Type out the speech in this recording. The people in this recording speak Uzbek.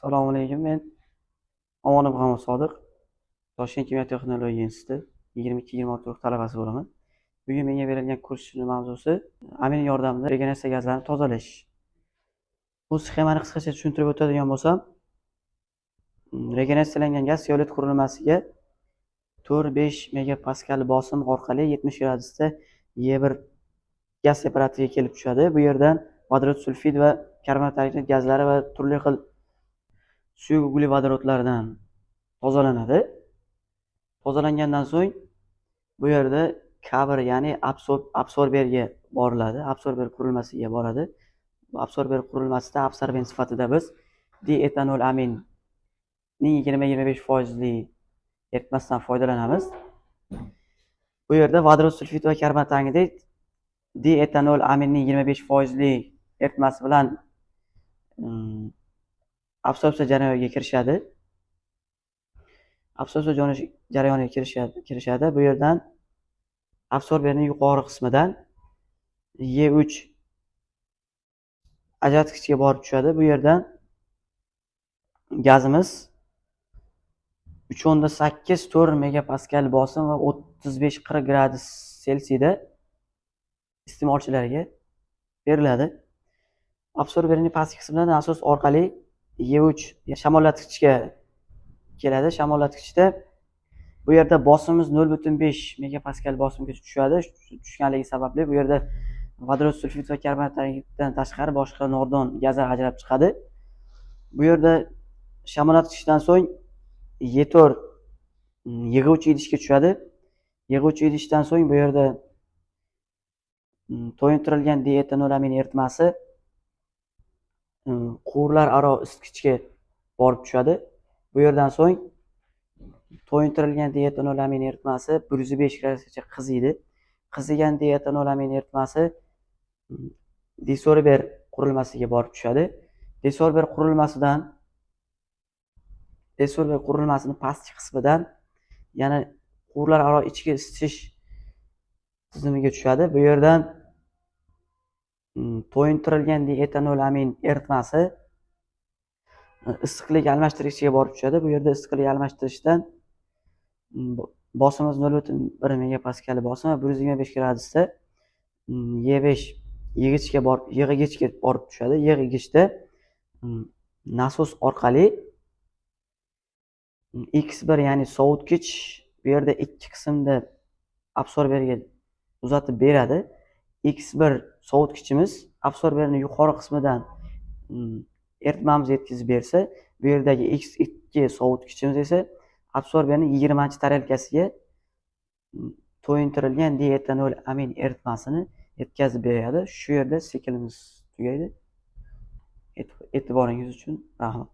Assalomu alaykum. Men Omonov Muhammad Sodiq, Toshkent kimyo texnologiya instituti 22-26 guruh talabasi bo'laman. Bugun menga berilgan kursning mavzusi amin yordamida regeneratsiya gazlarini tozalash. Bu sxemani qisqacha tushuntirib o'tadigan bo'lsam, regeneratsiyalangan gaz zeolit qurilmasiga 4-5 megapaskal bosim orqali 70 gradusda E1 gaz separatoriga kelib tushadi. Bu yerdan vodorod sulfid va karbonat anhidrid gazlari va turli xil suyuq uglevodorodlardan tozalanadi. Tozalangandan so'ng bu yerda K1, ya'ni absorberga boriladi, absorber qurilmasiga boradi. Bu absorber qurilmasida absorbent sifatida biz dietanol aminning 20-25 foizli eritmasidan foydalanamiz. Bu yerda vodorod sulfid va karbonat anhidrid dietanol aminning 25 foizli eritmasi bilan absorpsiya jarayoniga kirishadi. Absorpsiya jarayoniga kirishadi. Bu yerdan absorberning yuqori qismidan E3 ajratgichga borib tushadi. Bu yerdan gazimiz 3.8-4 megapaskal bosim va 35-40 gradus Selsiyda iste'molchilarga beriladi. Absorberning pastki qismidan nasos orqali E3 shamollatgichga keladi. Shamollatgichda bu yerda bosimimiz 0.5 megapaskal bosimga tushadi. Tushganligi sababli bu yerda vodorod sulfid va karbonat anhidriddan tashqari boshqa nordon gazlar ajrab chiqadi. Bu yerda shamollatgichdan so'ng E4 yig'uvchi idishga tushadi. Yig'uvchi idishdan so'ng bu yerda to'yintirilgan dietanolamin eritmasi quvurlararo isitgichga borib tushadi. Bu yerdan so'ng to'yintirilgan dietanolamin eritmasi 105 gradusgacha qiziydi. Qizigan dietanolamin eritmasi desorber qurilmasiga borib tushadi. Desorber qurilmasining pastki qismidan yana quvurlararo ichki isitish tizimiga tushadi. Bu yerdan to'yintirilgan dietanolamin eritmasi issiqlik almashtirgichga borib tushadi. Bu yerda issiqlik almashtirishdan bosimimiz 0.1 megapaskal bosim va 125 gradusda E5 yig'ichga borib tushadi. Yig'ichda nasos orqali X1, ya'ni sovutgich bu yerda ikki qismda absorberga uzatib beradi. X1 sovutgichimiz absorberning yuqori qismidan eritmamizni yetkazib bersa, bu yerdagi X2 sovutgichimiz esa absorberning 20-tarelkasiga to'yintirilgan dietanol amin eritmasini yetkazib beradi. Shu yerda siklimiz tugaydi. E'tiboringiz uchun rahmat.